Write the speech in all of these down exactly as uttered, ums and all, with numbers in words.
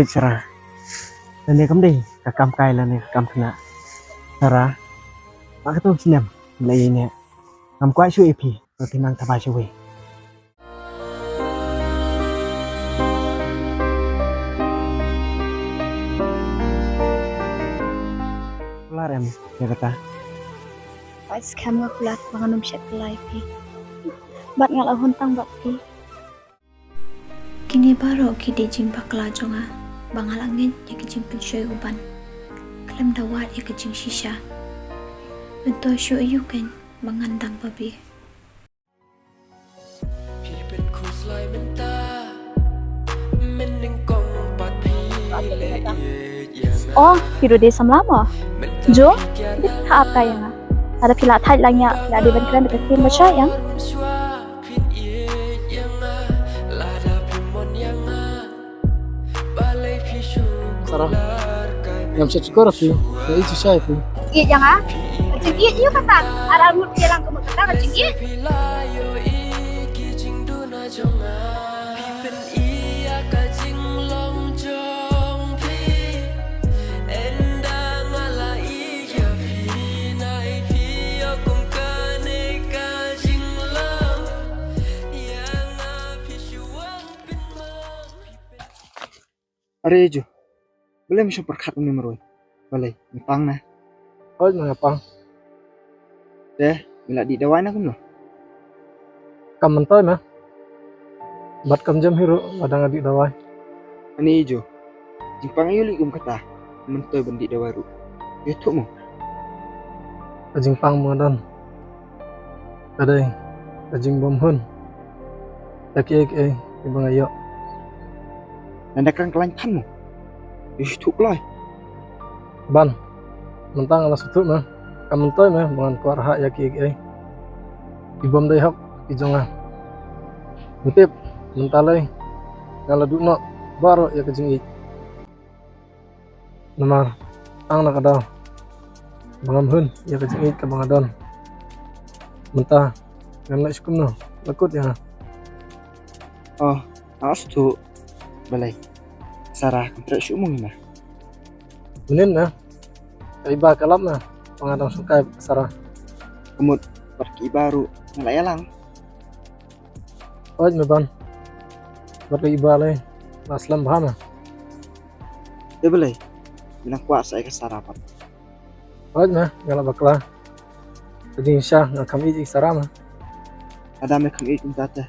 Sara. Lane kam dei ka kam kai lane ka kam khynnah. Sara. Ba katto snem la ïa ne. Ngam kwah shuh ïa phi. Ba phi nang taba shawei. Kular em ïa kata. Ba skhem nga kular ba ngan ym shait pynlait phi. Bad nga la hun tang bad phi. Kine baroh ki dei jingbakla jong nga ba nga la ngeit ïa ka jingpynshoi u Ban. Khlem da wad ïa ka jingshisha. Mynta shu aïu kein ba ngan dang babe. Phi pynkhus lai mynta. Mynnyngkong pat phi leh ïeit ïa nga. Oh, phi ruh dei samla mo? Jo, dei phi thaap kai ïa nga. Lada phi la thait lang ïa, phi la dei ban kren da ka ktien ba shai ïa nga. Sara, ngam shait shukor ïa phi, nga ïeit shisha ïa phi. Ïeit ïa nga? Ka jingïeit ïa kata, ar ar ngut phi lang ka mut kata ka jingïeit. Are Jo, balei me shu pyrkhat kum ne marwei? Balei, me pang ne? Hooid, me nga pang. Te, me la dih dawai ne kumno? Kam myntoi me. Bad kam jem hi ruh lada nga dih dawai. Ani Jo, jingpang aïu lei kum kata, myntoi ban dih dawai ruh. Ïathuh mo. Ka jingpang ba nga don ka dei ka jingbymhun ïa kiei kiei kiba nga ïoh. Nanda kren khlaiñ than mo. Ïa shu thuh kloi. Ban, mynta nga la sngewthuh me, kam myntoi me ba ngan kwah rhah ïa kiei kiei ki bym dei hok ki jong nga. Me tip, mynta lei nga la duh noh baroh ïa ka jingïeit. Namar tang na ka daw ba ngam hun ïa ka jingïeit kaba nga don. Mynta ngan leh shi kumno, la kut ïa nga. Oh, nga sngewthuh. Balei, Sara kam treh shuh mo ïa me? Mynnin me, ka Iba ka lap me ba nga dang shongkai bad ka Sara. Ka mut bad ka Iba ruh nga la ïalang. Hooid me Ban, bad ka Iba lei la slem bha me. Te balei me nang kwah sa ïa ka Sara pat? Hooid me, nga la bakla. Ka jingshisha nga kham ïeit ïa ka Sara me. Lada me kham ïeit kumta te,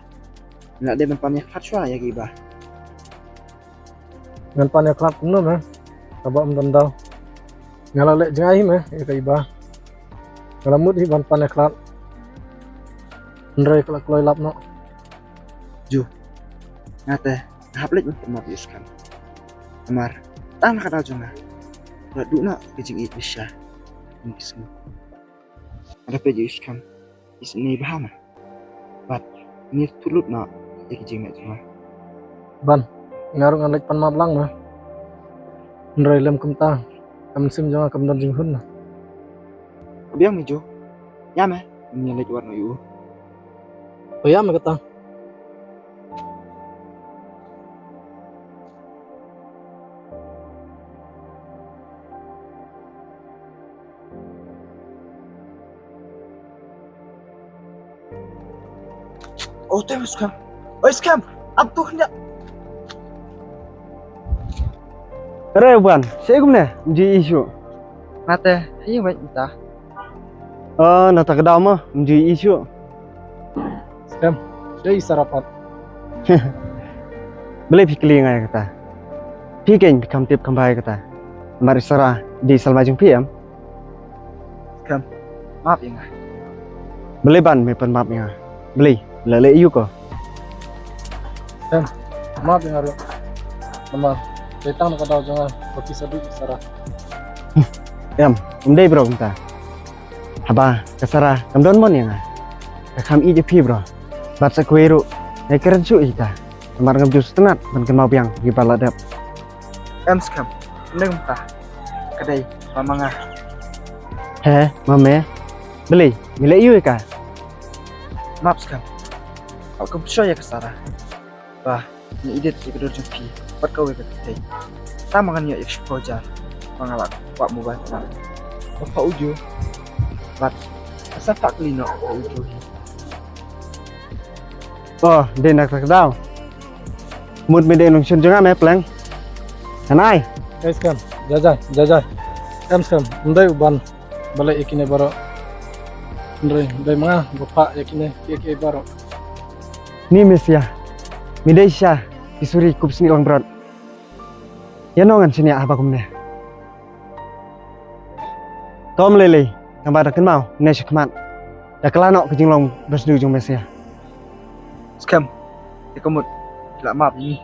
me la dei ban pan ïakhlad shuwa ïa ka Iba. Ngan pan ïakhlad kumno me, haba ym don daw? Nga la leh jngai hi me ïa ka Iba. Nga la mut hi ban pan ïakhlad, hynrei ka la kloi lap noh. Jo, nga te nga hap leit ban pynmap ïa u Skhem. Namar tang na ka daw jong nga la duh noh ka jingïeit ba shisha. Ïa ki sngi nga da peit ïa u Skhem, isynei bha me. Bad ngi ïathuh lut noh ïa ki jingmut jong nga. Ban, nga ruh ngan leit pan map lang me. Hynrei lem kumta ka mynsiem jong nga kam don jinghun me. Biang me Jo. Ïa me, ngi leit wad noh ïa u. To ïa me kata. Oh, te Skhem. Oi Skhem, ap tu hynda. Re Ban, sha kumne, ym ju ïohi shuh. Nga te, ha ïing bad mynta. Oh, na ta ka daw mo, ym ju ïohi shuh. Skhem, dei Sara pat. Balei phi kylli ïa nga ïa kata? Phi kein phi kham tip kham bha ïa kata. Namar i Sara dei i salma jong phi em? Skhem, map ïa nga. Balei Ban me pan map ïa nga? Balei, la leh aïu ko? Skhem, map ïa nga ruh. Namar dei tang na ka daw jong nga ba phi sa duh ïa i Sara. Em, ym dei bro kumta. Haba ka Sara kam don mon ïa nga, ka kham ïeit ïa phi bro. Bad sa kawei ruh, nga kren shuh ïa kita. Namar ngam ju sngewtynnat ban kynmaw biang ïa kiba la dep. Em Skhem, ym dei kumta. Ka dei ba ma nga. He, ma me? Balei, me leh aïu ïa ka? Map Skhem. Hap kum shuh ïa ka Sara. Ba ngi idit ïa ka dur jong phi bad kawei ka kynthei. Tang ba ngan ïoh ïa ka shiphew hajar ba nga la kwah mobile phone. Ba pha uju. Bad sa pha kli noh ba pha uju. Oh, dei na ka daw. Mut me dei nongshun jong nga me pleng. Hanai. Ei skhem, jai jai, jai jai. Em skhem, ym dei u ban ba leh ïa kine baroh. Hynrei dei ma nga ba phah ïa kine kiei kiei baroh. Ni Mesia. Me dei shisha ki suri kup snieh langbrot. Ïa nong ngan shaniah haba kumne. Tom lei lei, tang ba da kynmaw ne shakhmat da kylla noh ka jinglong ba sniew jong Mesia. Skhem, ïa ka mut la map ïa ngi.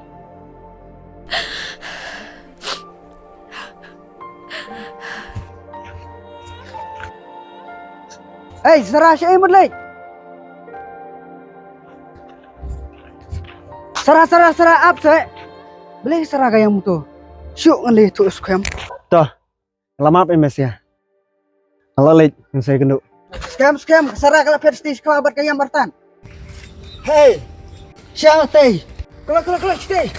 Ei, Sarah, shaei mut lei? Sarah, Sarah, Sarah, ap seh. Balei Sarah ka ïeng motor? Shu ngan leit tu skhem. To, la map ïa Mesia. Ala leit, ngan sa ïakynduh. Skhem, skhem, Sarah ka la phet stage khlaw bad ka ïeng bartan. Hey! Shang tei. Kala, kala, kala, stay.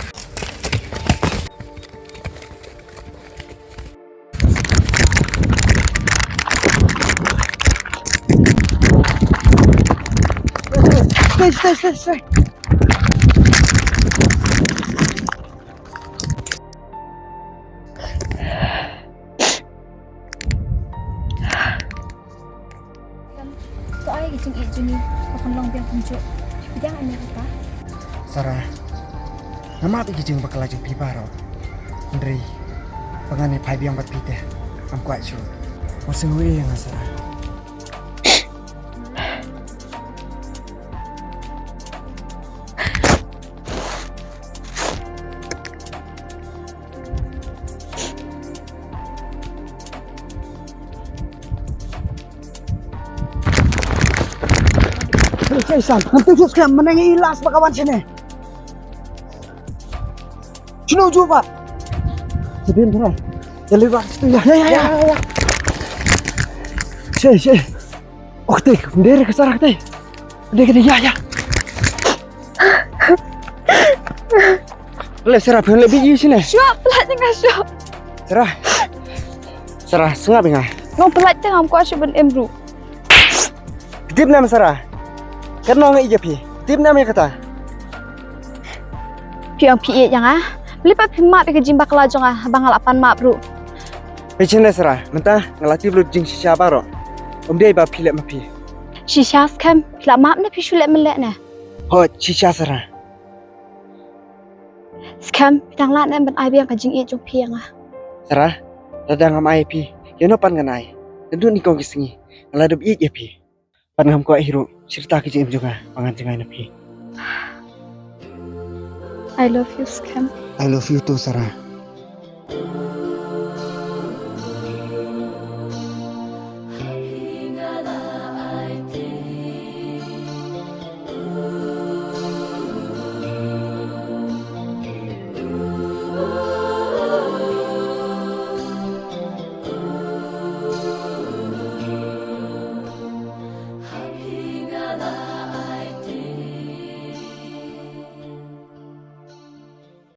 Stay, stay, stay, stay. Kam, to ai ka jingïeit jong ngi ba kan long biang kumjuh. Pdiang ane kata. Sarah, nga map ïa ka jingbakhla jong phi baroh. Hynrei ba ngan ïa phai biang bad phi te ngam kwah shuh. Wat sngew ei ïa nga Sarah. Hey, hey, Sam, ngam tip shuh skhem, mynne ngi i last ba ka wan shane. Shano ju ba? Sedin tara. Ya lewat situ ya. Ya, ya, ya, ya, ya. Shei, shei. Oh, kete, bendera ke Sarah, kete. Bendera, kete, ya, ya. Le Sarah, pun lebih yu sini. Shuwa, pelat tengah shuwa. Sarah. Sarah, sngap ïa nga. Ngam pelat tengah, ngam kwah shuh ban em ruh. Dip nam Sarah. Kan nong ïa phi. Dip nam ïa kata. Phi ong phi ïeit ïa nga. Balei pat phim map ïa ka jingbakla jong nga ba nga la pan map ruh. Phi chynne Sarah, mynta nga la tip lut jingshisha baroh. Ym dei ba phi leh ma phi. Shisha skhem, phi la map ne phi shu leh mynleh ne? Hooid, shisha Sarah. Skhem, phi dang lah ne ban ai biang ka jingïeit jong phi ïa nga? Sarah, lada ngam ai ïa phi, ïano pat ngan ai? Naduh nyngkong ki sngi nga la dep ïeit ïa phi. Pat ngam kwah hi ruh, shirta ka jingim jong nga ba ngan jngai na phi. I love you, Skhem. I love you too, Sarah.